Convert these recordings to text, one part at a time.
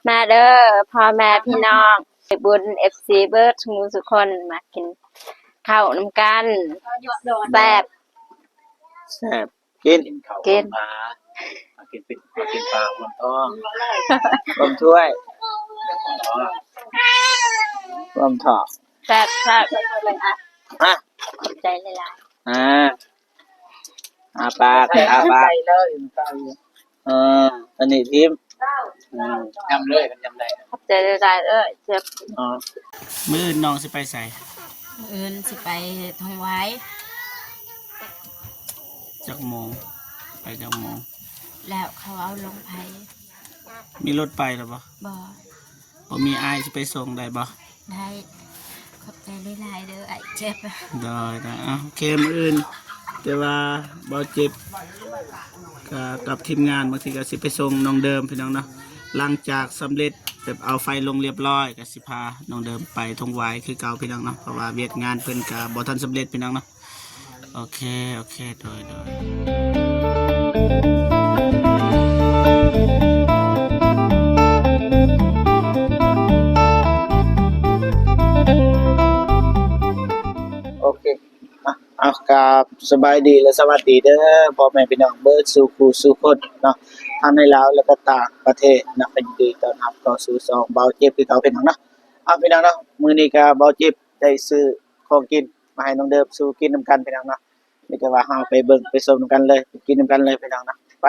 ມາເດີພໍ່ແມ່ພີ່ນ້ອງໃຈບຸນ ເອັຟຊີ ເບິດສູ່ໝູ່ສູ່ຄົນ ມາກິນເຂົ້ານຳກັນ ແຊບ ແຊບ ກິນ ກິນ ມາກິນປິດ ມາກິນປາຮ່ວມທ້ອງ ຮ່ວມຖ້ວຍ ຮ່ວມທ້ອງ ແຊບ ແຊບ ມາ ຂອບໃຈຫຼາຍໆ ອ່າ ອ້າປາກ ອ້າປາກ ເອີ ອັນນີ້ທີມ ອືມ ຍຳເລີຍ ມັນຍຳໄດ້ ຂອບໃຈຫຼາຍໆເອີຍ ເຈັບ ອໍ ມື້ອື່ນນ້ອງຊິໄປໃສ? ມື້ອື່ນຊິໄປທົ່ງຫວາຍ ຈັກໂມງ? ໄປຈັກໂມງ? ແລ້ວເຂົາເອົາລົງໃຜ? ມີລົດໄປແລ້ວບໍ່? ບໍ່ ບໍ່ມີ ອ້າຍຊິໄປສົ່ງໄດ້ບໍ່? ໄດ້ ຂອບໃຈຫຼາຍໆເດີອ້າຍເຈັບ ໂດຍໆ ໂອເຄ ມື້ອື່ນ ແຕ່ວ່າບໍ່ເຈັບ ກະກັບທີມງານ ບາງທີກະຊິໄປສົ່ງນ້ອງເດີມພີ່ນ້ອງເນາະ ຫຼັງຈາກສຳເລັດ ແບບເອົາໄຟລົງລຽບຮ້ອຍ ກະຊິພານ້ອງເດີມໄປທົ່ງຫວາຍຄືເກົ່າພີ່ນ້ອງເນາະ ເພາະວ່າວຽກງານເພິ່ນກະບໍ່ທັນສຳເລັດພີ່ນ້ອງເນາະ. ໂອເຄ ໂອເຄ ໂດຍ ໂດຍ ໂອເຄ ອ່ະ ເອົາ ກາບສະບາຍດີ ແລະ ສະຫວັດດີເດີ ພໍ່ແມ່ພີ່ນ້ອງເບິດສູ່ຄູ່ສູ່ຄົນເນາະ ທັງໃນລາວ ແລະ ກະຕ່າງປະເທດເນາະ ກະຍິນດີຕ້ອນຮັບເຂົ້າສູ່ຊ່ອງເບົາເຈັບຄືເກົ່າພີ່ນ້ອງເນາະ. ເອົາ ພີ່ນ້ອງເນາະ ມື້ນີ້ກະເບົາເຈັບໄດ້ຊື້ຂອງກິນ ມາໃຫ້ນ້ອງເດີມສູ່ກິນນຳກັນພີ່ນ້ອງເນາະ ມີແຕ່ວ່າເຮົາໄປເບິ່ງໄປຊົມນຳກັນເລີຍ ໄປກິນນຳກັນເລີຍພີ່ນ້ອງເນາະ ໄປ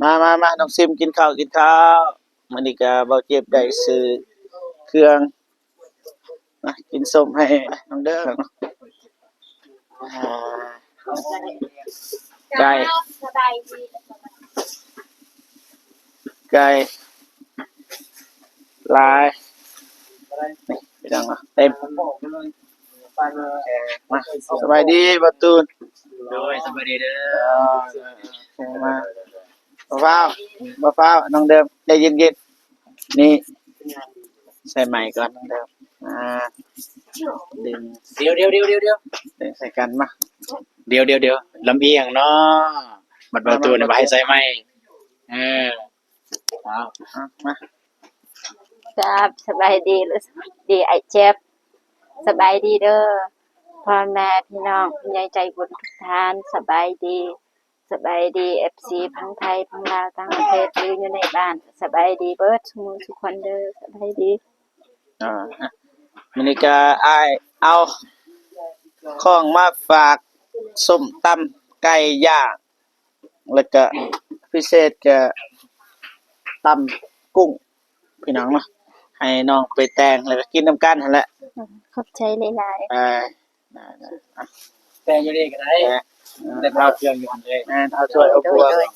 ມາ ມາ ມາ ນ້ອງຊິມ ກິນເຂົ້າ ກິນເຂົ້າ. ມື້ນີ້ກະເບົາເຈັບໄດ້ຊື້ເຄື່ອງ ມາ ກິນສົ້ມໃຫ້ນ້ອງເດີມ ອ່າ ໄກ່ ສະບາຍດີ ໄກ່ ຫຼາຍ ນີ້ ພີ່ນ້ອງເນາະ ເຕັມ ມາ ສະບາຍດີ ບ່າວຕູນ ໂດຍ ສະບາຍດີເດີ ເອີ ມາ ບໍ່ຟ້າວ ບໍ່ຟ້າວ ນ້ອງເດີມ ໃຈເຢັນໆ ນີ້ ໃສ່ໄມ້ກ່ອນ ນ້ອງເດີມ ອ່າ ດຶງ ດຽວໆໆໆໆ ດຶງໃສ່ກັນ ມາ ດຽວໆໆ ລຳອຽງເນາະ ບັດບ່າວຕູນວ່າໃຫ້ໃສ່ໄມ້ ເອີ ເອົາ ມາ ຄັບ ສະບາຍດີ ຫຼື ສະບາຍດີອ້າຍເຈັບ ສະບາຍດີເດີ ພໍ່ແມ່ພີ່ນ້ອງ ຜູ້ໃຫຍ່ໃຈບຸນທຸກທ່ານ ສະບາຍດີ ສະບາຍດີ ເອັຟຊີ ຝັ່ງໄທ ຝັ່ງລາວ ຕ່າງປະເທດ ຫຼື ຢູ່ໃນບ້ານ ສະບາຍດີເບິດສູ່ໝູ່ສູ່ຄົນເດີ ສະບາຍດີ ອ່າ ມື້ນີ້ກະອ້າຍເອົາຂອງມາຝາກ ສົ້ມຕຳ ໄກ່ຍ່າງ ແລ້ວກະພິເສດກະຕຳກຸ້ງ ພີ່ນ້ອງເນາະ ໃຫ້ນ້ອງໄປແຕ່ງ ແລ້ວກະກິນນຳກັນຫັ້ນແຫຼະ ຂອບໃຈຫຼາຍໆ ເອີ ໄດ້ໆ ອ່ະ ແຕ່ງຢູ່ນີ້ກະໄດ້ ແຕ່ງ ແຕ່ງ ເອົາເຄື່ອງຢູ່ຫັ້ນເລີຍ ແມ່ນ ເອົາຖ້ວຍເອົາພວງ ໂດຍ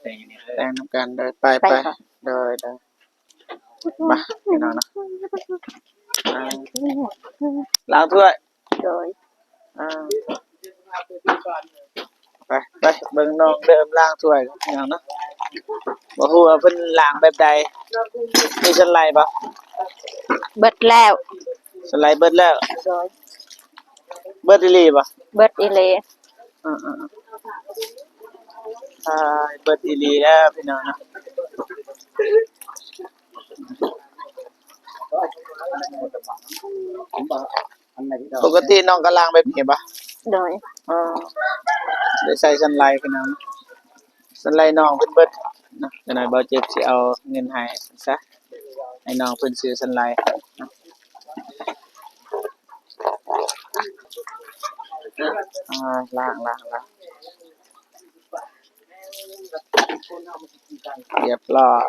ແຕ່ງຢູ່ນີ້ເລີຍ ແຕ່ງນຳກັນ ໂດຍ ໄປ ໄປ ໄປ ໂດຍ ໂດຍ ມາ ພີ່ນ້ອງເນາະ ອ່າ ລ້າງຖ້ວຍ ໂດຍ ອ່າ ໄປ ໄປ ເບິ່ງນ້ອງເດີມລ້າງຖ້ວຍ ພີ່ນ້ອງເນາະ ບໍ່ຮູ້ວ່າເພິ່ນລ້າງແບບໃດ ມີສະໄລບໍ່? ເບິດແລ້ວ ສະໄລເບິດແລ້ວ ໂດຍ ເບິດອີ່ຫຼີບໍ່? ເບິດອີ່ຫຼີ ເອີໆໆ ຕາຍ ເບິດອີ່ຫຼີແລ້ວ ພີ່ນ້ອງເນາະ. ປົກກະຕິນ້ອງກະລ້າງແບບນີ້ບໍ່? ໂດຍ ອໍ ໄດ້ໃສ່ສັນໄລພີ່ນ້ອງ ສັນໄລນ້ອງເພິ່ນເບິດເນາະ ຈັກໜ່ອຍບ່າວເຈັບຊິເອົາເງິນໃຫ້ຊະ ໃຫ້ນ້ອງເພິ່ນຊື້ສັນໄລເນາະ ອ່າ ລ້າງ ລ້າງ ລ້າງ ຮຽບຮ້ອຍ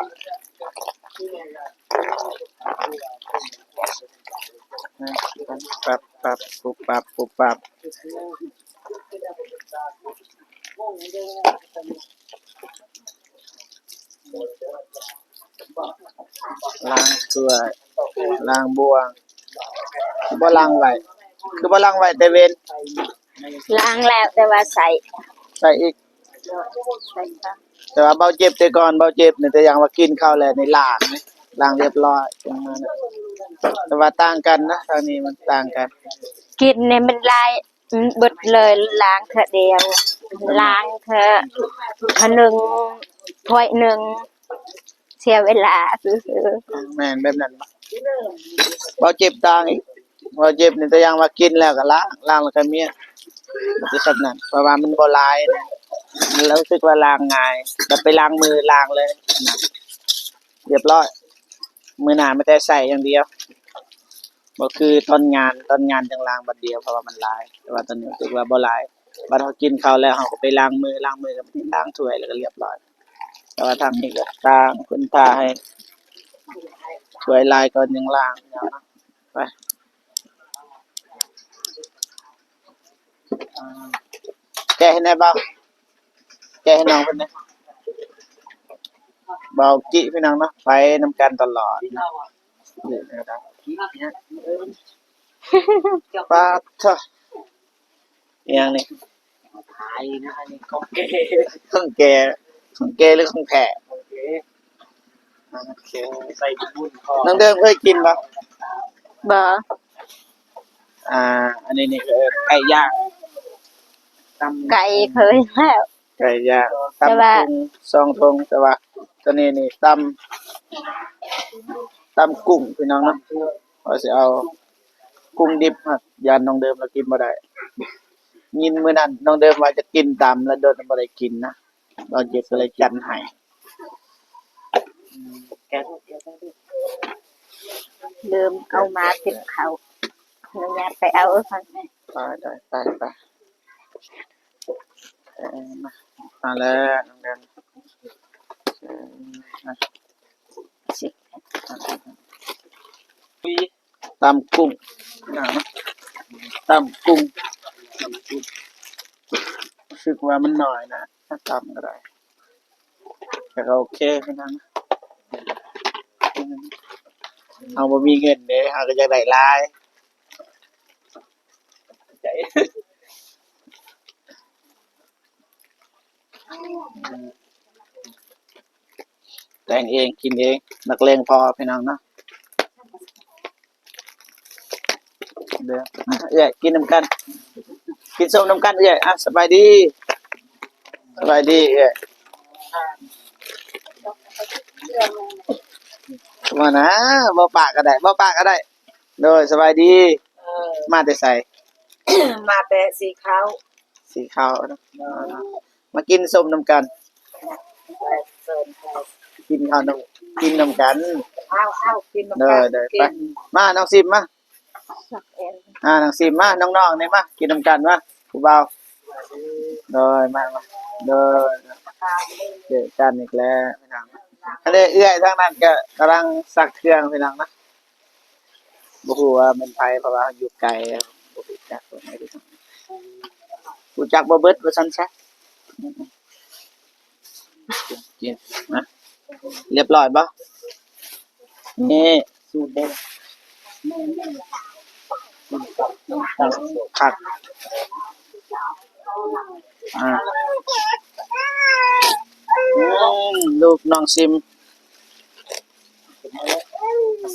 ປັບປັບ ປຸບປັບ ປຸບປັບ ລ້າງຖ້ວຍ ລ້າງບ່ວງ ຄືບໍ່ລ້າງໄວ້ ຄືບໍ່ລ້າງໄວ້ແຕ່ເວັນ? ລ້າງແລ້ວ ແຕ່ວ່າໃຊ້ ໃຊ້ອີກ ແຕ່ວ່າເບົາເຈັບແຕ່ກ່ອນ ເບົາເຈັບນີ້ ແຕ່ຢ່າງວ່າກິນເຂົ້າແລ້ວນີ້ລ້າງ ລ້າງຮຽບຮ້ອຍ ແຕ່ວ່າຕ່າງກັນນະ ທາງນີ້ມັນຕ່າງກັນ ກິນນີ້ມັນຫຼາຍ ອືມ ເບິດເລີຍ ລ້າງເທື່ອດຽວ ລ້າງເທື່ອ ເທື່ອໜຶ່ງ ຖ້ວຍໜຶ່ງ ເສຍເວລາຊື່ໆ. ແມ່ນແບບນັ້ນ. ບໍ່ເຈັບຕ່າງອີກ. ບໍ່ເຈັບນີ້ ແຕ່ຢ່າງວ່າກິນແລ້ວກໍລ້າງ, ລ້າງແລ້ວກໍເມຍ. ຄືສ່ຳນັ້ນ, ເພາະວ່າມັນບໍ່ຫຼາຍນະ, ແລ້ວຮູ້ສຶກວ່າລ້າງງ່າຍ, ແບບໄປລ້າງມືລ້າງເລີຍນະ, ຮຽບຮ້ອຍ. ມື້ໜ້າມີແຕ່ໃຊ້ຢ່າງດຽວ. ບໍ່ຄືຕອນງານ, ຕອນງານຈັ່ງລ້າງບັດດຽວ ເພາະວ່າມັນຫຼາຍ, ແຕ່ວ່າຕອນນີ້ຮູ້ສຶກວ່າບໍ່ຫຼາຍ. ບັດເຮົາກິນເຂົ້າແລ້ວ ເຮົາກໍໄປລ້າງມື, ລ້າງມືກໍໄປລ້າງຖ້ວຍ ແລ້ວກໍຮຽບຮ້ອຍ. ແຕ່ວ່າທາງນີ້ກໍຕ່າງ, ເພິ່ນຕ່າໃຫ້ຖ້ວຍຫຼາຍກ່ອນຈັ່ງລ້າງ. ໄປ ແກະໃຫ້ແດ່ເບົາ, ແກະໃຫ້ນ້ອງເພິ່ນແດ່. ເບົາກິພີ່ນ້ອງເນາະ, ໄປນຳກັນຕະຫຼອດ. ປາດເຖາະ. ອີຫຍັງນີ້? ຂາຍນະ, ອັນນີ້ຂອງແກ. ຂອງແກ, ຂອງແກຫຼືຂອງແທ້? ຂອງແກ. ໂອເຄ. ໃສ່ບຸນພໍ. ນ້ອງເດີມເຄີຍກິນບໍ່? ບໍ່. ອ່າ ອັນນີ້ນີ້ ເອີ ໄກ່ຍ່າງ. ຕຳ ໄກ່ເຄີຍແລ້ວ. ໄກ່ຍ່າງ ແຕ່ວ່າ ຕຳກຸ້ງສອງຖົງ, ແຕ່ວ່າຕອນນີ້ນີ້ຕຳ ຕຳກຸ້ງພີ່ນ້ອງເນາະ. ວ່າຊິເອົາກຸ້ງດິບ ຢ້ານນ້ອງເດີມລາວກິນບໍ່ໄດ້. ຍິນມື້ນັ້ນນ້ອງເດີມວ່າຈະກິນຕຳ ລະດົນບໍ່ໄດ້ກິນນະ, ລາວເຈັບກໍເລີຍຈັດໃຫ້. ເດີມເອົາມາເກັບເຂົ້າ, ອະນຸຍາດໄປເອົາ. ໄປ ໄປ ໄປ ໄປ. ເອີ ມາ ມາແລ້ວນ້ອງແດນ. ເອີ ມາ ຕຳກຸ້ງ ຕຳກຸ້ງ ຕຳກຸ້ງ. ຮູ້ສຶກວ່າມັນໜ້ອຍນະ, ຖ້າຕຳກໍໄດ້ ແຕ່ກໍໂອເຄຄືກັນ. ເຮົາບໍ່ມີເງິນເດ້, ເຮົາກໍຢາກໄດ້ຫຼາຍ. ແຕ່ງເອງ ກິນເອງ, ນັກເລງພໍພີ່ນ້ອງເນາະ. ເດີ ເອື້ອຍ ກິນນຳກັນ, ກິນສົ້ມນຳກັນເອື້ອຍ. ອ່ະ ສະບາຍດີ, ສະບາຍດີເອື້ອຍ. ມານະ, ບໍ່ປາກກໍໄດ້, ບໍ່ປາກກໍໄດ້. ໂດຍ ສະບາຍດີ. ເອີ ມາແຕ່ໃສ? ມາແຕ່ສີຂາວ. ສີຂາວເນາະ. ເອີ ມາກິນສົ້ມນຳກັນ. ກິນເຂົ້ານຳ, ກິນນຳກັນ. ເອົາ, ເອົາ, ກິນນຳກັນ. ໂດຍ, ໂດຍ, ກິນ. ໄປ ມາ ນ້ອງຊິມ ມາ. ອ່າ ນ້ອງຊິມ ມາ, ນ້ອງໆ ນີ້ ມາ ກິນນຳກັນ ມາ ຜູ້ບ່າວ. ໂດຍ, ມາ, ມາ. ໂດຍ, ເຈີກັນອີກແລ້ວພີ່ນ້ອງ. ອັນນີ້ເອື້ອຍທາງນັ້ນກໍກຳລັງຊັກເຄື່ອງ ພີ່ນ້ອງນະ. ບໍ່ຮູ້ວ່າແມ່ນໃຜ ເພາະວ່າຢູ່ໄກ ບໍ່ຮູ້ຈັກ. ຮູ້ຈັກບໍ່ເບິດວ່າຊັ້ນຊະ. ກິນນະ. ຮຽບຮ້ອຍບໍ່? ນີ້ ສູດເດ້. ຄັກ. ອ່າ ອືມ ລູກນ້ອງຊິມ.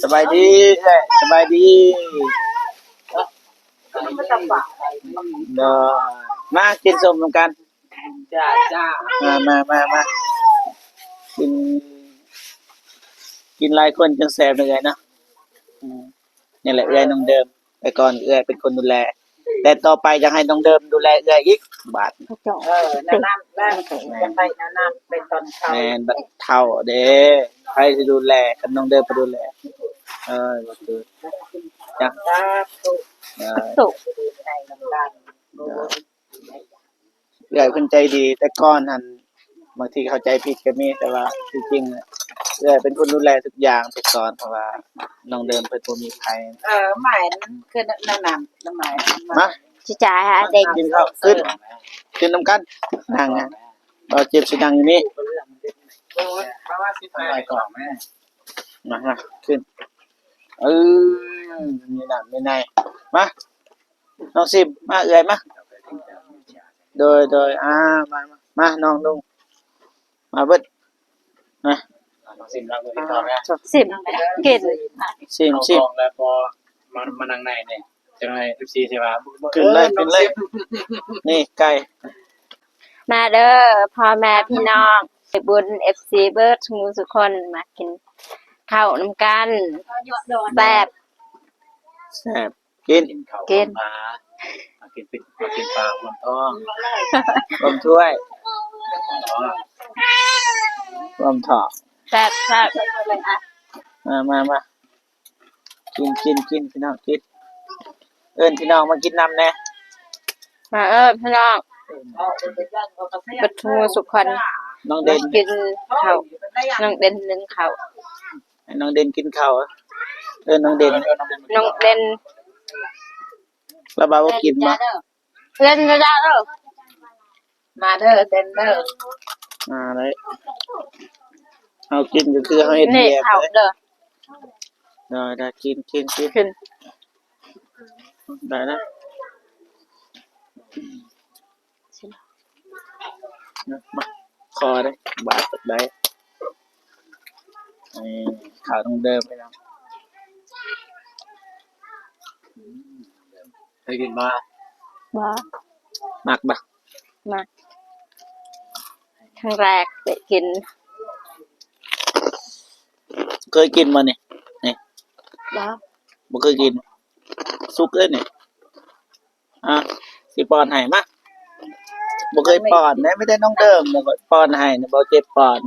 ສະບາຍດີເອື້ອຍ, ສະບາຍດີ. ໂດຍ, ມາກິນສົ້ມນຳກັນ. ຈ້າ, ຈ້າ. ມາ, ມາ, ມາ, ມາ. ກິນ, ກິນຫຼາຍຄົນຈັ່ງແຊບເນາະເອື້ອຍເນາະ. ອືມ. ນີ້ແຫຼະເອື້ອຍນ້ອງເດີມ, ແຕ່ກ່ອນເອື້ອຍເປັນຄົນດູແລ, ແຕ່ຕໍ່ໄປຢາກໃຫ້ນ້ອງເດີມດູແລເອື້ອຍອີກບາດ. ເອີ ແນວນັ້ນແຫຼະ, ຢາກໄດ້ແນວນັ້ນເປັນຕອນເຖົ້າ. ແມ່ນ, ບັດເຖົ້າເດ້ ໃຜຊິດູແລ ຄັນນ້ອງເດີມບໍ່ດູແລ. ເອີ ບໍ່ຄື ຈັກ ສາທຸ ເອີ ສາທຸ. ເອື້ອຍເພິ່ນໃຈດີ, ແຕ່ກ່ອນຫັ້ນບາງທີເຂົ້າໃຈຜິດກໍມີ, ແຕ່ວ່າທີ່ຈິງເອື້ອຍເປັນຄົນດູແລທຸກຢ່າງແຕ່ກ່ອນ, ເພາະວ່ານ້ອງເດີມເພິ່ນບໍ່ມີໃຜ. ເອີ ໝາຍຄືແນວນັ້ນ, ໝາຍ ມາ ຊິຈ່າຍໃຫ້ເດັກ ກິນເຂົ້າ. ຂຶ້ນ ຂຶ້ນນຳກັນ, ນັ່ງນະ. ບໍ່ເຈັບຊິນັ່ງຢູ່ນີ້. ມາ ມາ ຂຶ້ນ. ເອີ ມີນະ ມີໃນ. ມາ ນ້ອງຊິມ ມາເອື້ອຍມາ. ໂດຍ ໂດຍ ອ່າ ມາ ມາ ມາ ນ້ອງລຸງ ມາເບິດ ມາ. ຊິມລາງມື ອ່າ ກ່ອນນະ ຊິມ ກິນ ຊິມ ຊິມ ແລ້ວພໍມາ ມານັ່ງໃນນີ້ ຈັ່ງໃຫ້ ເອັຟຊີ ຊິວ່າ ຂຶ້ນເລີຍ ເອີ ຂຶ້ນເລີຍ ນ້ອງຊິມ ນີ້ໄກ່. ມາເດີພໍ່ແມ່ພີ່ນ້ອງ ບຸນ ເອັຟຊີ ເບິດໝູ່ທຸກຄົນ ມາກິນເຂົ້ານຳກັນ ແຊບ ແຊບ ກິນ ກິນ ມາກິນ ມາກິນປາຮວມທ້ອງ ຮວມຖ້ວຍ ຮວມທ້ອງ ແຊບ ແຊບ ມາ ມາ ມາ ກິນ ກິນ ກິນ ພີ່ນ້ອງກິນ ເອີ້ນພີ່ນ້ອງມາກິນນຳແດ່ ມາເອີ ພີ່ນ້ອງ ເບິດໝູ່ທຸກຄົນ ນ້ອງເດັ່ນ ມາກິນເຂົ້າ ນ້ອງເດັ່ນໜຶ້ງເຂົ້າ ໃຫ້ນ້ອງເດັ່ນກິນເຂົ້າ ເອີ້ນນ້ອງເດັ່ນ ນ້ອງເດັ່ນ ລາວວ່າບໍ່ກິນບໍ່ ເອີ ມາເດີ ເດັ່ນເດີ ມາເລີຍ ເຮົາກິນກໍຄືເຮົາເຮັດວຽກເດີ ໄດ້ໆ ກິນ ກິນ ກິນ ກິນ ໄດ້ນະ ມາ ຂໍເດີ ບາດໄດ້ ເອີ ເຂົ້າຕ້ອງເດີມ ພີ່ນ້ອງ ເຄີຍກິນບໍ່? ບໍ່ ມັກບໍ່? ມັກ ຄັ້ງແລກໄດ້ກິນ ເຄີຍກິນບໍ່ນີ້? ນີ້ ບໍ່ ບໍ່ເຄີຍກິນ ສຸກເດ້ນີ້ ອ່ະ ຊິປ້ອນໃຫ້ ມາ ບໍ່ເຄີຍປ້ອນເດ້ ມີແຕ່ນ້ອງເດີມແລ້ວກໍປ້ອນໃຫ້ ບໍ່ເຈັບປ້ອນ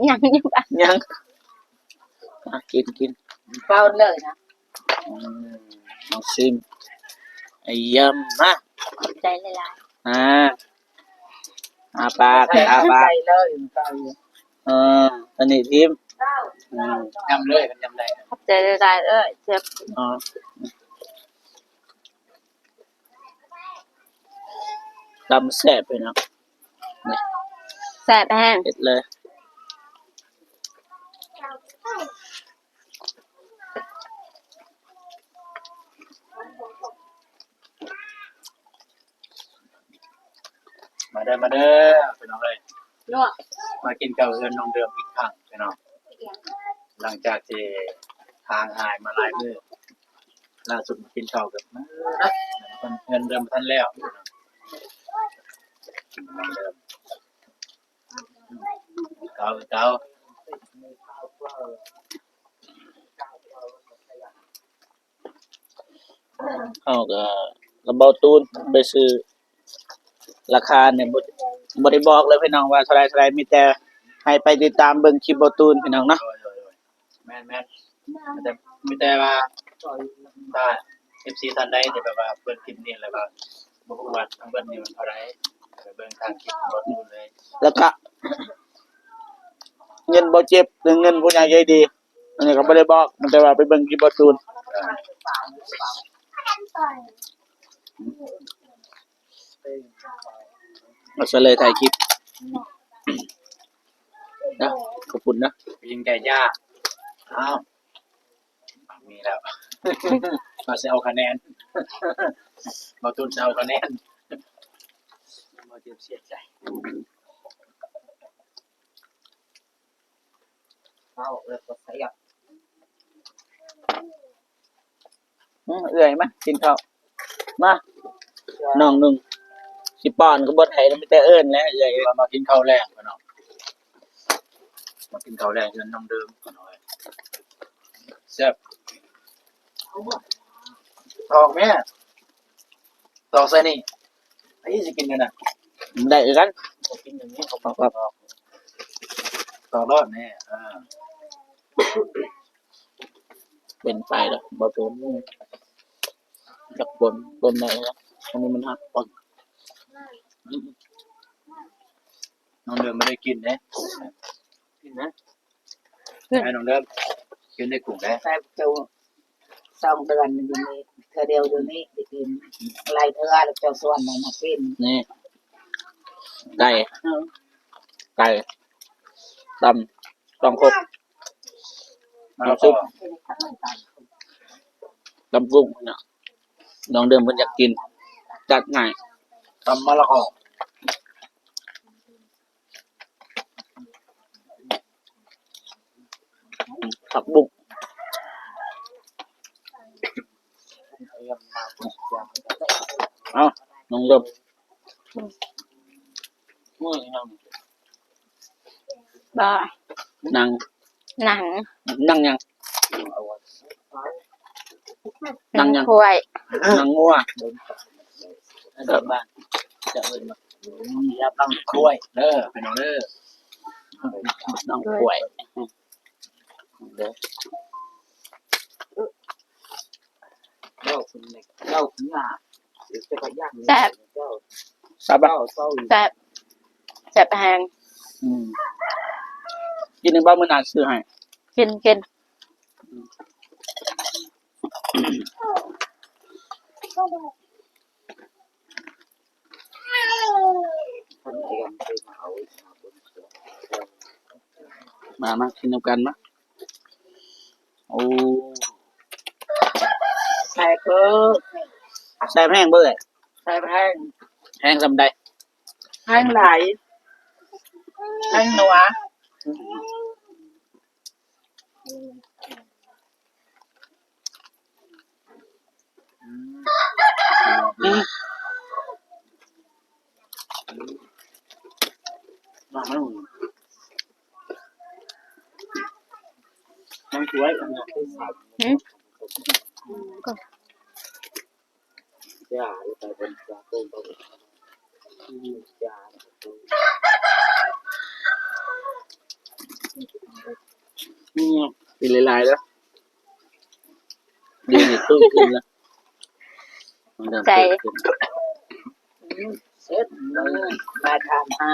ຍັງຢູ່ ຍັງ ອ່ະ ກິນ ກິນ ປ້ອນເລີຍນະ ອືມ ລອງຊີມ ອາ ຢ້ຳ ມາ ຂອບໃຈຫຼາຍໆ ອ່າ ອ້າປາກ ອ້າປາກ ເອີ ອັນນີ້ທີມ ອືມ ຢ້ຳເລີຍ ມັນຢ້ຳໄດ້ ຂອບໃຈຫຼາຍໆ ເອີ ເຈັບ ອໍ ຕຳແຊບເລີຍເນາະ ນີ້ ແຊບແຮງ ເດັດເລີຍ. ມາເດີ ມາເດີ ພີ່ນ້ອງເອີຍ ມາກິນເຂົ້າເຮືອນນ້ອງເດີມອີກຄັ້ງ ພີ່ນ້ອງ ຫຼັງຈາກທີ່ຫ່າງຫາຍມາຫຼາຍມື້ ລ່າສຸດມາກິນເຂົ້າກັບ ເຮືອນເດີມບໍ່ທັນແລ້ວ ນ້ອງເດີມ ເກົ່າ ເກົ່າ ເຮົາກໍ ກັບເບົາຕູນໄປຊື້ ລາຄານີ້ບໍ່ ບໍ່ໄດ້ບອກເລີຍພີ່ນ້ອງວ່າເທົ່າໃດ ເທົ່າໃດ ມີແຕ່ໃຫ້ໄປຕິດຕາມເບິ່ງຄລິບເບົາຕູນພີ່ນ້ອງເນາະ ໂດຍ ໂດຍ ໂດຍ ແມ່ນໆ ມີແຕ່ ມີແຕ່ວ່າ ຖ້າເອັຟຊີທ່ານໃດທີ່ແບບວ່າເບິ່ງຄລິບນີ້ແລ້ວກໍບໍ່ຮູ້ວ່າທັງເບິດນີ້ມັນເທົ່າໃດ ໄປເບິ່ງທາງຄລິບຂອງເບົາຕູນເລີຍ ແລ້ວກະເງິນບໍ່ເຈັບ ຫຼືເງິນຜູ້ໃຫຍ່ໃຈດີ ອັນນີ້ກໍບໍ່ໄດ້ບອກ ມີແຕ່ວ່າໄປເບິ່ງຄລິບເບົາຕູນ ເອົາຊະເລີຍ ຖ່າຍຄລິບນະ ຂອບຄຸນນະ ຍິງແກ່ຍາ ອ້າວ ມີແລ້ວ ເຮົາຊິເອົາຄະແນນ ເບົາຕູນຊິເອົາຄະແນນ ບໍ່ເຈັບເສຍໃຈ ເວົ້າແລ້ວກໍແຊບ ອືມ ເອື້ອຍມາກິນເຂົ້າ ມາ ນ້ອງໜຶ່ງ ຊິປ້ອນກໍບໍ່ໄດ້ ມີແຕ່ເອີ້ນແຫຼະ ເອື້ອຍ ມາກິນເຂົ້າແລງ ພີ່ນ້ອງ ມາກິນເຂົ້າແລງເຮືອນນ້ອງເດີມ ແຊບ ຕອກແມ່ ຕອກໃສ່ນີ້ ໃຜຊິກິນນັ້ນນະ ໄດ້ຄືກັນ ກິນຢ່າງນີ້ ຕອກ ຕອກ ຕອກໂລດແມ່ ອ່າ ເປັນໄປແລ້ວ ບໍ່ຕົນ ຈັກຕົນ ຕົນໄດ້ແລ້ວ ອັນນີ້ມັນຫັກປຶກ ນ້ອງເດີມບໍ່ໄດ້ກິນເດ້ ກິນນະ ໃຫ້ນ້ອງເດີມກິນໄດ້ກຸ້ງເດ້ ແຊບຈຸ ສອງເດືອນຢູ່ນີ້ ເທື່ອດຽວຢູ່ນີ້ໄດ້ກິນ ຫຼາຍເທື່ອແລ້ວເຈົ້າຊວນມາກິນ ນີ້ ໄກ່ ເອີ ໄກ່ ຕຳ ຕຳຄົກ ມະລະກອ ຕຳກຸ້ງນະ ນ້ອງເດີມເພິ່ນຢາກກິນ ຈັດໃຫ້ ຕຳມະລະກອ ຜັກບຸ້ງ ເອົາ ນ້ອງເດີມ ອືມ ອືມ. ບໍ່ ນັ່ງ ນັ່ງ ນັ່ງຫຍັງ? ນັ່ງຫຍັງ? ນັ່ງຄວາຍ ນັ່ງງົວ ພາສາບ້ານເຂົາເອີ້ນວ່າ ອືມ ນັ່ງຄວາຍເດີ ພີ່ນ້ອງເດີ ນັ່ງຄວາຍເດີ. ແຊບ ແຊບ ແຊບແຮງ ອືມ ກິນອີກບໍ່? ມື້ໜ້າຊື້ໃຫ້ ກິນ ກິນ. ມາ ມາກິນນຳກັນມາ. ໂອ້ ແຊບເດີ ແຊບແຮງບໍ່ເອີຍ? ແຊບແຮງ ແຮງສ່ຳໃດ? ແຮງຫຼາຍ ແຮງນົວ. ອືມ ມັນສວຍ ຫືມ ອືມ ກິນຫຼາຍໆເດີ ດີນີ້ ຕຸ້ຍຂຶ້ນລະ ໃຈ ເສັດ ມາທານຫາ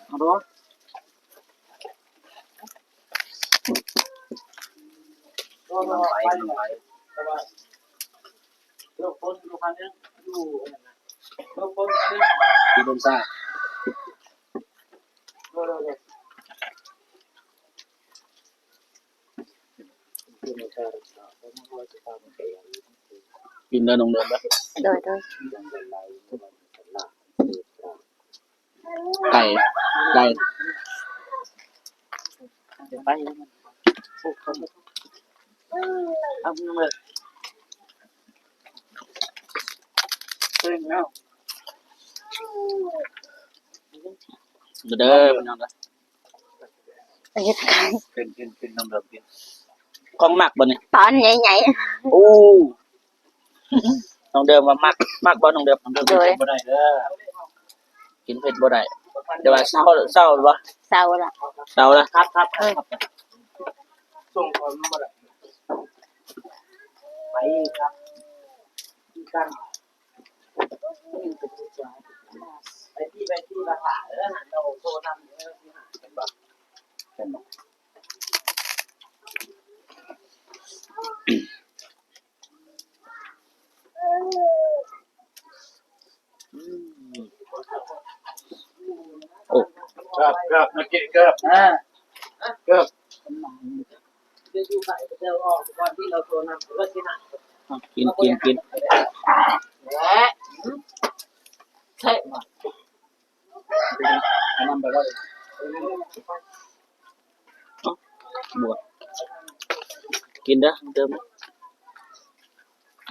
ເອົາເດີ. ກິນເດີນ້ອງເດີເດີ. ໂດຍ ໂດຍ. ໄກ່ ໄກ່ ເດີ ເດີ ເຮັດ ກິນ ກິນ ກິນ ນ້ອງເດີ ກິນ. ຂອງມັກບໍ່ນີ້? ຕອນໃຫຍ່ໆ. ໂອ້ ນ້ອງເດີມວ່າມັກ ມັກບໍ່ນ້ອງເດີມ? ນ້ອງເດີມ ໂດຍ ກິນເຜັດບໍ່ໄດ້ເດີ ກິນເຜັດບໍ່ໄດ້ ແຕ່ວ່າເຊົາ ເຊົາບໍ່? ເຊົາລະ ເຊົາລະ ຄັບ ຄັບ ເອີ ສົ່ງຂອງມາບໍ່ໄດ້ ໄປຄັບ ຄືກັນ ໄປທີ່ ໄປທີ່ລະຫາເດີ ເຮົາໂທນຳເດີ ເຫັນບໍ່? ເຫັນບໍ່? ໂອ້ ເກີບ ເກີບ ມາກິນເກີບ ອ່າ ເກີບ ກິນ ກິນ ກິນ ແຊບ. ກິນເດີ ເດີມ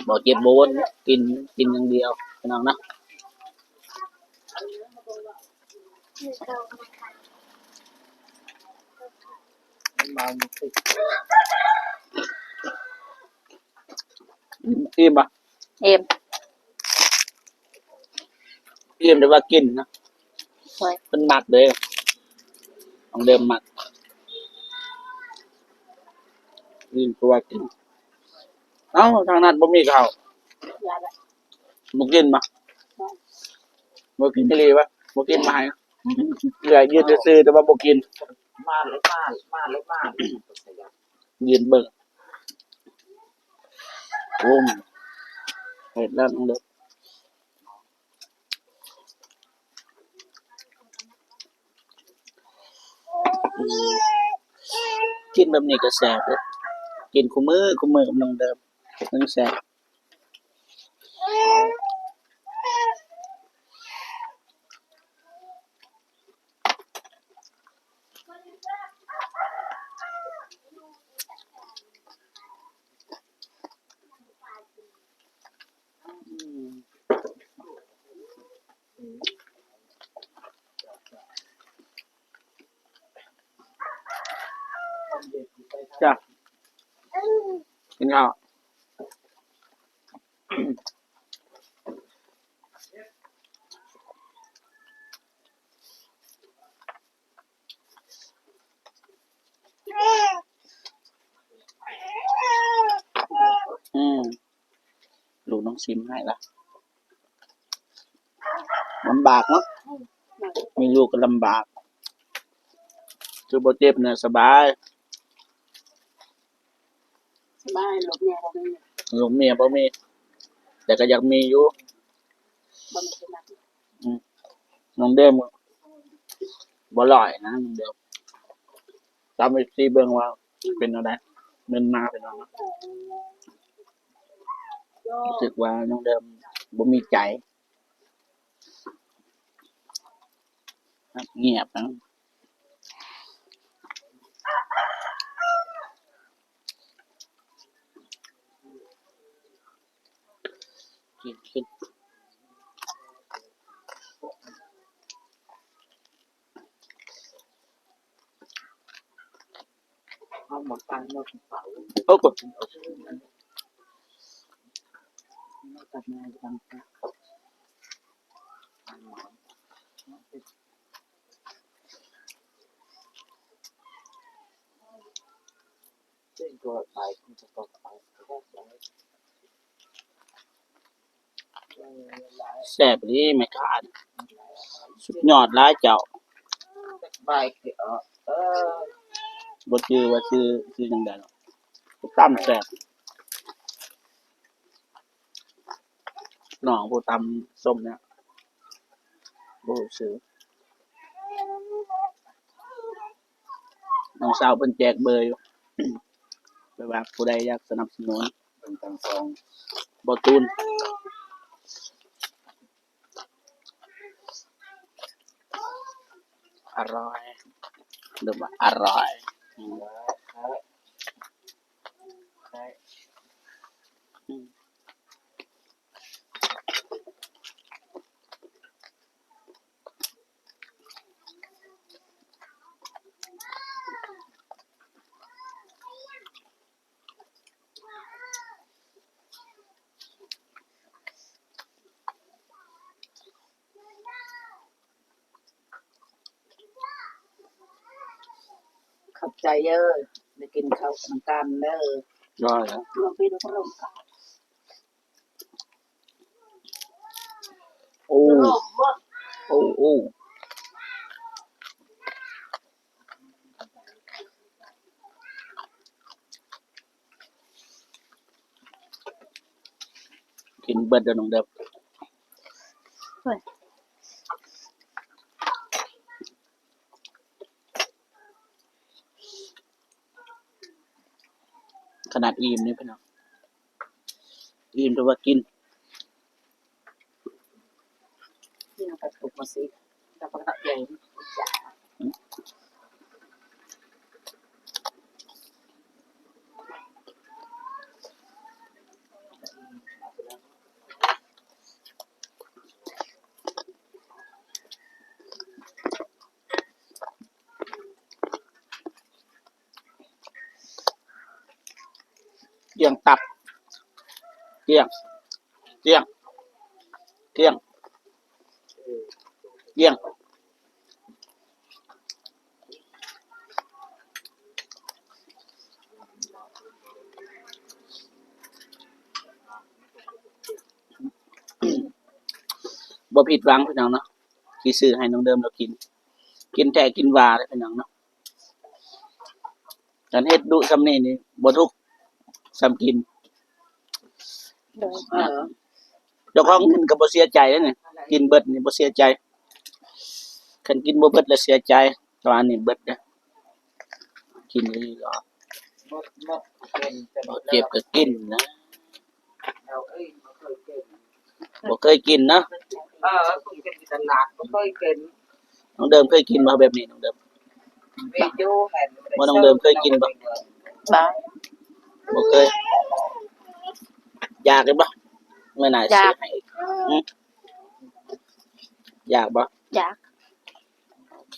ບໍ່ເຈັບບໍ່ວົນ ກິນ ກິນຢ່າງດຽວ ພີ່ນ້ອງນະ. ອີ່ມບໍ່? ອີ່ມ ອີ່ມ ແຕ່ວ່າກິນນະ ໂອ້ຍ ເພິ່ນມັກເດ້ ນ້ອງເດີມມັກ ອີ່ມ ແຕ່ວ່າກິນ. ເອົ້າ ທາງນັ້ນບໍ່ມີເຂົ້າ ບໍ່ກິນບໍ່? ບໍ່ກິນອີ່ຫຼີວະ? ບໍ່ກິນມາໃຫ້ ເອື້ອຍຢືນຊື່ໆ ແຕ່ວ່າບໍ່ກິນ ມາເລີຍ ມາເລີຍ ມາເລີຍ ມາເລີຍ. ຢືນເບິ່ງ ໂອ້ ເຮັດແລ້ວນ້ອງເດີ ກິນແບບນີ້ກໍແຊບເດ້ ກິນຄູ່ມື້ ຄູ່ມື້ກັບນ້ອງເດີມ ມັນແຊບ. ອືມ. ຈ້າ ກິນເຂົ້າ. ອືມ ລູກນ້ອງຊິມໃຫ້ລະ ລຳບາກເນາະ ມີລູກກໍລຳບາກ ຄືບໍ່ເຈັບນະ ສະບາຍ ສະບາຍ ລູກເມຍບໍ່ມີ ລູກເມຍບໍ່ມີ ແຕ່ກໍຢາກມີຢູ່ ບໍ່ມີ ອືມ ນ້ອງເດີມບໍ່ຫຼ້ອຍນະ ນ້ອງເດີມ ຕາມເອັຟຊີເບິ່ງວ່າເປັນແນວໃດ ເງິນມາເປັນແນວໃດ ຮູ້ສຶກວ່ານ້ອງເດີມບໍ່ມີໃຈ ງຽບນະ. ແຊບອີ່ຫຼີແມ່ຄ້າ ສຸດຍອດຫຼາຍເຈົ້າ ບໍ່ຈື່ວ່າຊື່ ຊື່ຈັ່ງໃດ ຕຳແຊບ ນ້ອງຜູ້ຕຳສົ້ມນີ້ ບໍ່ຮູ້ຊື່ ນ້ອງສາວເພິ່ນແຈກເບີຢູ່ ແບບວ່າຜູ້ໃດຢາກສະໜັບສະໜູນ ເບິ່ງທັງສອງ ບໍ່ຕູນ ອະຮ່ອຍ ຫຼືວ່າອະຮ່ອຍ ອືມ. ຂອບໃຈເດີ້ ໄດ້ກິນເຂົ້ານຳກັນເດີ້ ໄດ້ແລ້ວ ລວມພີ່ລວມນ້ອງ. ໂອ້ ໂອ້ ໂອ້ ກິນເບິດເດີ້ນ້ອງເດີ້ ໂອ້ຍ. ຂະໜາດອີ່ມນີ້ພີ່ນ້ອງ ອີ່ມແຕ່ວ່າກິນ ກິນເອົາໄປປຸກມາຊິ ແລ້ວກໍເອົາໃຫຍ່. ກ້ຽງຕັບ ກ້ຽງ ກ້ຽງ ກ້ຽງ ກ້ຽງ. ບໍ່ຜິດຫວັງພີ່ນ້ອງເນາະ ທີ່ຊື້ໃຫ້ນ້ອງເດີມລາວກິນ ກິນແທ້ກິນວ່າເດີ້ພີ່ນ້ອງເນາະ. ຄັນເຮັດດຸຊ່ຳນີ້ນີ້ບໍ່ທຸກຊ່ຳກິນ ໂດຍ ເອີ ເຈົ້າຂອງເງິນກໍບໍ່ເສຍໃຈເດ້ນີ້ ກິນເບິດນີ້ບໍ່ເສຍໃຈ ຄັນກິນບໍ່ເບິດລະເສຍໃຈ ແຕ່ວ່າອັນນີ້ເບິດເດ້ ກິນອີ່ຫຼີກໍບໍ່ເຈັບກໍກິນນະ. ບໍ່ເຄີຍກິນເນາະ ເອີ ເພິ່ງຂຶ້ນຕະຫຼາດ ບໍ່ເຄີຍກິນ. ນ້ອງເດີມເຄີຍກິນບໍ່ແບບນີ້ ນ້ອງເດີມ? ມີຢູ່ ແມ່ນ ບໍ່ ນ້ອງເດີມເຄີຍກິນບໍ່? ບໍ່ ບໍ່ເຄີຍ. ຢາກຢູ່ບໍ່? ມື້ໜ້າ ຢາກ ຊື້ໃຫ້ອີກ. ຫຶ? ຢາກບໍ່? ຢາກ. ໂອເຄ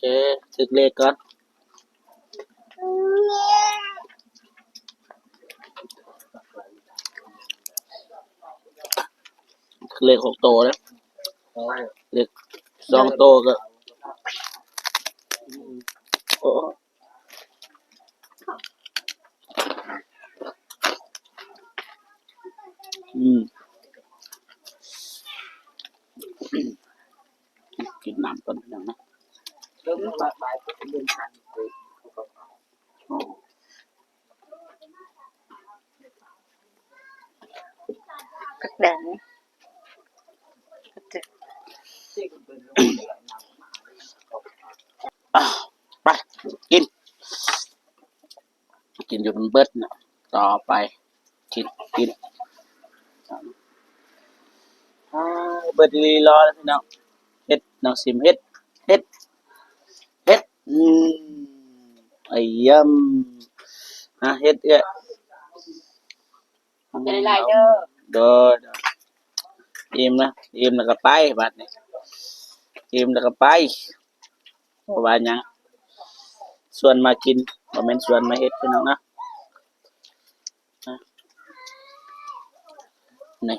ຖືກເລກກ່ອນ. ເລກຫົກໂຕເດ້ ເລກສອງໂຕກໍ ໂອ້ ອືມ ກິນນ້ຳກ່ອນພີ່ນ້ອງນະ. ຜັກແດງ ອ່າ ໄປ ກິນ ກິນຈົນມັນເບິດນະ ຕໍ່ໄປ ກິນ ກິນ ອ່າ ເບິດອີ່ຫຼີລໍແລ້ວພີ່ນ້ອງ. ເຮັດ ນ້ອງຊິມເຮັດ ເຮັດ ເຮັດ ອືມ ອາຍຳ ຫາເຮັດເອື້ອຍ ຂອບໃຈຫຼາຍໆເດີ. ໂດຍ ໂດຍ ອີ່ມນະ ອີ່ມແລ້ວກໍໄປບາດນີ້ ອີ່ມແລ້ວກໍໄປ ບໍ່ວ່າຫຍັງ ຊວນມາກິນ ບໍ່ແມ່ນຊວນມາເຮັດ ພີ່ນ້ອງນະ. ນີ້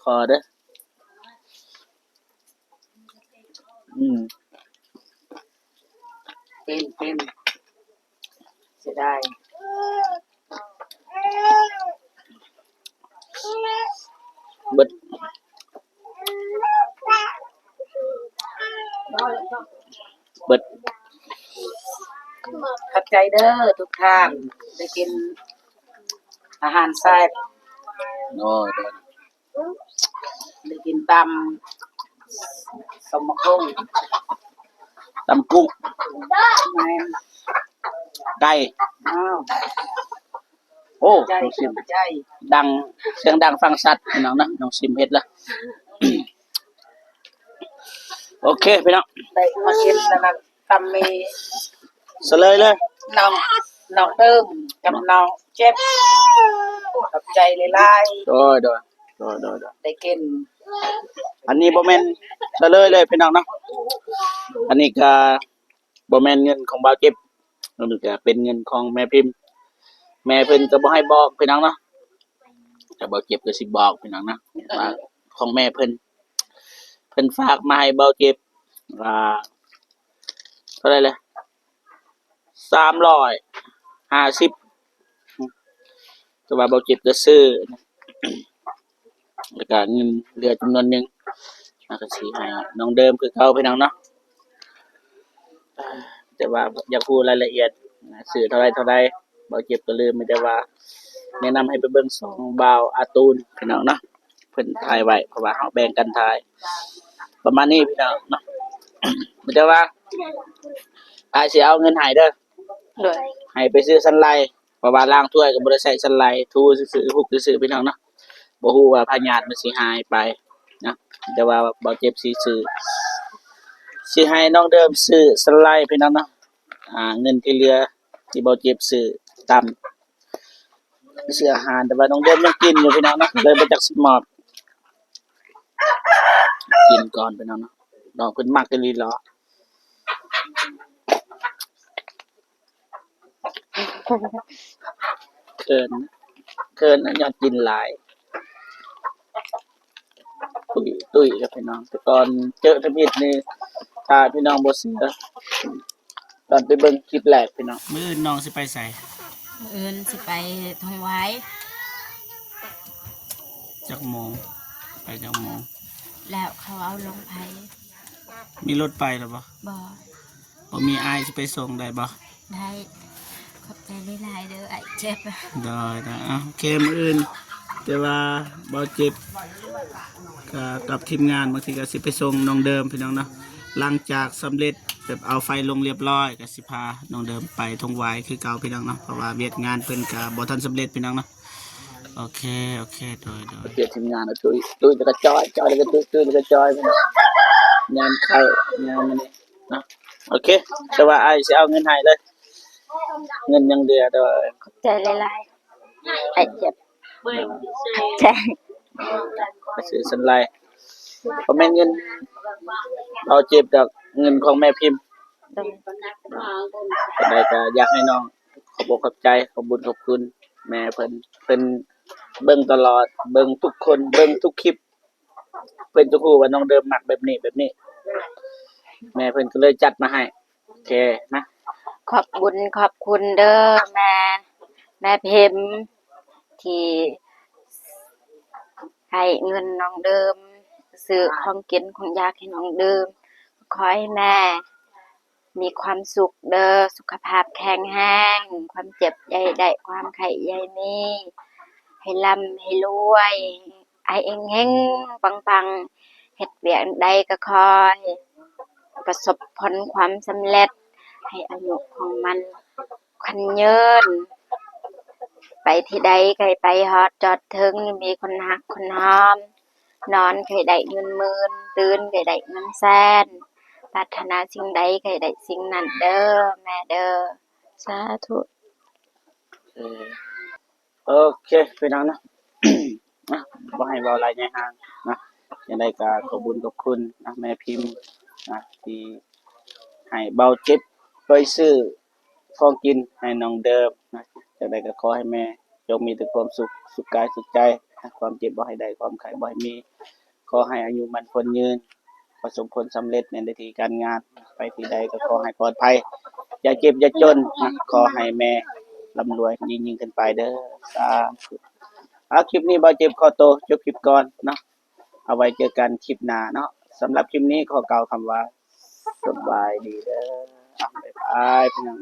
ຂໍເດີ ອືມ ເຕັມ ເຕັມ ເສຍດາຍ ເບິດ ເບິດ ຂອບໃຈເດີທຸກທ່ານ ໄດ້ກິນອາຫານແຊບ ໂດຍ ໂດຍ ໄດ້ກິນຕຳ ສົມໝາກຫຸ່ງ ຕຳກຸ້ງ ແມ່ນ ໄກ່ ອ້າວ ໂອ້ ນ້ອງຊິມ ໃຈ ດັງ ສຽງດັງຟັງຊັດ ພີ່ນ້ອງນະ. ນ້ອງຊິມເຮັດລະ ໂອເຄພີ່ນ້ອງ ໄດ້ມາກິນອັນນັ້ນ ຕຳໝີ່ ສະເລີຍເລີຍ ນ້ອງ ນ້ອງເຕີມກັບນ້ອງເຈັບ ຂອບໃຈຫຼາຍໆ. ໂດຍ ໂດຍ ໂດຍ ໂດຍ ໂດຍ ໄດ້ກິນ ອັນນີ້ບໍ່ແມ່ນສະເລີຍເລີຍພີ່ນ້ອງເນາະ ອັນນີ້ກະບໍ່ແມ່ນເງິນຂອງບ່າວເຈັບ ອັນນີ້ກະເປັນເງິນຂອງແມ່ພິມ ແມ່ເພິ່ນກະບໍ່ໃຫ້ບອກພີ່ນ້ອງເນາະ ແຕ່ບ່າວເຈັບກະຊິບອກພີ່ນ້ອງເນາະ ວ່າຂອງແມ່ເພິ່ນ ເພິ່ນຝາກມາໃຫ້ບ່າວເຈັບ ວ່າ ເທົ່າໃດລະ ສາມຮ້ອຍຫ້າສິບ ແຕ່ວ່າບ່າວເຈັບກະຊື້ ແລ້ວກະເງິນເຫຼືອຈຳນວນໜຶ່ງ ແລ້ວກະຊິໃຫ້ນ້ອງເດີມຄືເກົ່າພີ່ນ້ອງເນາະ ແຕ່ວ່າຢາກຮູ້ລາຍລະອຽດ ຊື້ເທົ່າໃດເທົ່າໃດ ບ່າວເຈັບກະລືມ ມີແຕ່ວ່າແນະນຳໃຫ້ໄປເບິ່ງຊ່ອງບ່າວອາຕູນພີ່ນ້ອງເນາະ ເພິ່ນຖ່າຍໄວ້ ເພາະວ່າເຮົາແບ່ງກັນຖ່າຍ ປະມານນີ້ພີ່ນ້ອງເນາະ ມີແຕ່ວ່າອ້າຍຊິເອົາເງິນໃຫ້ເດີ ໂດຍ ໃຫ້ໄປຊື້ສັນໄລ ເພາະວ່າລ້າງຖ້ວຍກໍບໍ່ໄດ້ໃຊ້ສັນໄລ ຖູຊື່ໆ ຮຸບຊື່ໆ ພີ່ນ້ອງເນາະ ບໍ່ຮູ້ວ່າພະຍາດມັນຊິຫາຍໄປນະ ແຕ່ວ່າບ່າວເຈັບຊິຊື້ ຊິໃຫ້ນ້ອງເດີມຊື້ສັນໄລ ພີ່ນ້ອງເນາະ ອ່າ ເງິນທີ່ເຫຼືອທີ່ບ່າວເຈັບຊື້ຕຳ ຊື້ອາຫານ ແຕ່ວ່ານ້ອງເດີມຍັງກິນຢູ່ພີ່ນ້ອງເນາະ ເລີຍບໍ່ຈັກຊິມອບ ກິນກ່ອນພີ່ນ້ອງເນາະ ນ້ອງເພິ່ນມັກອີ່ຫຼີເນາະ ເຂີນ ເຂີນນະ ຍ້ອນກິນຫຼາຍ ຕຸ້ຍ ຕຸ້ຍ ແລ້ວພີ່ນ້ອງ ແຕ່ກ່ອນເຈີທຳອິດນີ້ ຖ້າພີ່ນ້ອງບໍ່ເຊື່ອ ຕອນໄປເບິ່ງຄລິບແລກພີ່ນ້ອງ ມື້ອື່ນນ້ອງຊິໄປໃສ? ມື້ອື່ນຊິໄປທົ່ງຫວາຍ ຈັກໂມງ? ໄປຈັກໂມງ? ແລ້ວເຂົາເອົາລົງໄປ ມີລົດໄປແລ້ວບໍ່? ບໍ່ ບໍ່ມີ ອ້າຍຊິໄປສົ່ງໄດ້ບໍ່? ໄດ້ ຂອບໃຈຫຼາຍໆເດີອ້າຍເຈັບ ໂດຍໆ ໂອເຄ ມື້ອື່ນ ແຕ່ວ່າບ່າວເຈັບ ກະກັບທີມງານ ບາງທີກະຊິໄປສົ່ງນ້ອງເດີມພີ່ນ້ອງເນາະ ຫຼັງຈາກສຳເລັດ ແບບເອົາໄຟລົງລຽບຮ້ອຍ ກະຊິພານ້ອງເດີມໄປທົ່ງຫວາຍຄືເກົ່າພີ່ນ້ອງເນາະ ເພາະວ່າວຽກງານເພິ່ນກະບໍ່ທັນສຳເລັດພີ່ນ້ອງເນາະ ໂອເຄ ໂອເຄ ໂດຍໆ ໂອເຄ ທີມງານ ຕຸ້ຍ ຕຸ້ຍແລ້ວກະຈອຍ ຈອຍແລ້ວກະຕຸ້ຍ ຕຸ້ຍແລ້ວກະຈອຍ ຍາມເຂົ້າ ຍາມອັນນີ້ເນາະ ໂອເຄ ແຕ່ວ່າອ້າຍຊິເອົາເງິນໃຫ້ເລີຍ ເງິນຍັງເຫຼືອ ໂດຍ ຂອບໃຈຫຼາຍໆ ອ້າຍເຈັບ ຂອບໃຈ ຊື້ສັນໄລ ບໍ່ແມ່ນເງິນບ່າວເຈັບດອກ ເງິນຂອງແມ່ພິມ ໂດຍ ຈັ່ງໃດກະຢາກໃຫ້ນ້ອງ ຂອບອົກຂອບໃຈ ຂອບບຸນຂອບຄຸນແມ່ເພິ່ນ ເພິ່ນເບິ່ງຕະຫຼອດ ເບິ່ງທຸກຄົນ ເບິ່ງທຸກຄລິບ ເພິ່ນຈະຮູ້ວ່ານ້ອງເດີມມັກແບບນີ້ແບບນີ້ ແມ່ເພິ່ນກໍເລີຍຈັດມາໃຫ້. ໂອເຄ ມາ ຂອບບຸນຂອບຄຸນເດີແມ່ ແມ່ພິມ ທີ່ໃຫ້ເງິນນ້ອງເດີມ ຊື້ຂອງກິນຂອງຢາກໃຫ້ນ້ອງເດີມ. ຂໍໃຫ້ແມ່ມີຄວາມສຸກເດີ ສຸຂະພາບແຂງແຮງ ຄວາມເຈັບຢ່າໃຫ້ໄດ້ ຄວາມໄຂ້ຢ່າໃຫ້ມີ ໃຫ້ລ່ຳໃຫ້ລວຍ ໃຫ້ເຮັງໆ ປັງໆ ເຮັດວຽກໃດກໍຂໍໃຫ້ປະສົບຜົນຄວາມສຳເລັດ ໃຫ້ອາຍຸຂອງມັນຂວັນຍືນ ໄປທີ່ໃດກໍໃຫ້ໄປຮອດຈອດເຖິງ ມີຄົນຮັກຄົນຫອມ ນອນກໍໃຫ້ໄດ້ເງິນໝື່ນ ຕື່ນກໍໃຫ້ໄດ້ເງິນແສນ ປາດຖະໜາສິ່ງໃດກໍໃຫ້ໄດ້ສິ່ງນັ້ນເດີແມ່ເດີ ສາທຸ. ເອີ ໂອເຄ ພີ່ນ້ອງເນາະ ເນາະ ບໍ່ໃຫ້ເວົ້າຫຼາຍໃຫຍ່ຫ່າງເນາະ ຈັ່ງໃດກໍຂອບບຸນຂອບຄຸນເນາະ ແມ່ພິມເນາະ ທີ່ໃຫ້ເບົາເຈັບໄປຊື້ຂອງກິນໃຫ້ນ້ອງເດີມເນາະ. ຈັ່ງໃດກໍຂໍໃຫ້ແມ່ຈົ່ງມີແຕ່ຄວາມສຸກ ສຸກກາຍສຸກໃຈ ຄວາມເຈັບບໍ່ໃຫ້ໄດ້ ຄວາມໄຂ້ບໍ່ໃຫ້ມີ ຂໍໃຫ້ອາຍຸໝັ້ນຂວັນຍືນ ປະສົບຜົນສຳເລັດໃນໜ້າທີ່ການງານ ໄປທີ່ໃດກໍຂໍໃຫ້ປອດໄພ ຢ່າເຈັບຢ່າຈົນ ຂໍໃຫ້ແມ່ລ່ຳລວຍຍິ່ງໆຂຶ້ນໄປເດີ ສາທຸ. ເອົາ ຄລິບນີ້ບ່າວເຈັບຂໍໂຕຈົບຄລິບກ່ອນເນາະ ເອົາໄວ້ເຈີກັນຄລິບໜ້າເນາະ. ສຳລັບຄລິບນີ້ຂໍກ່າວຄຳວ່າ ສະບາຍດີເດີ ບາຍບາຍ ພີ່ນ້ອງ.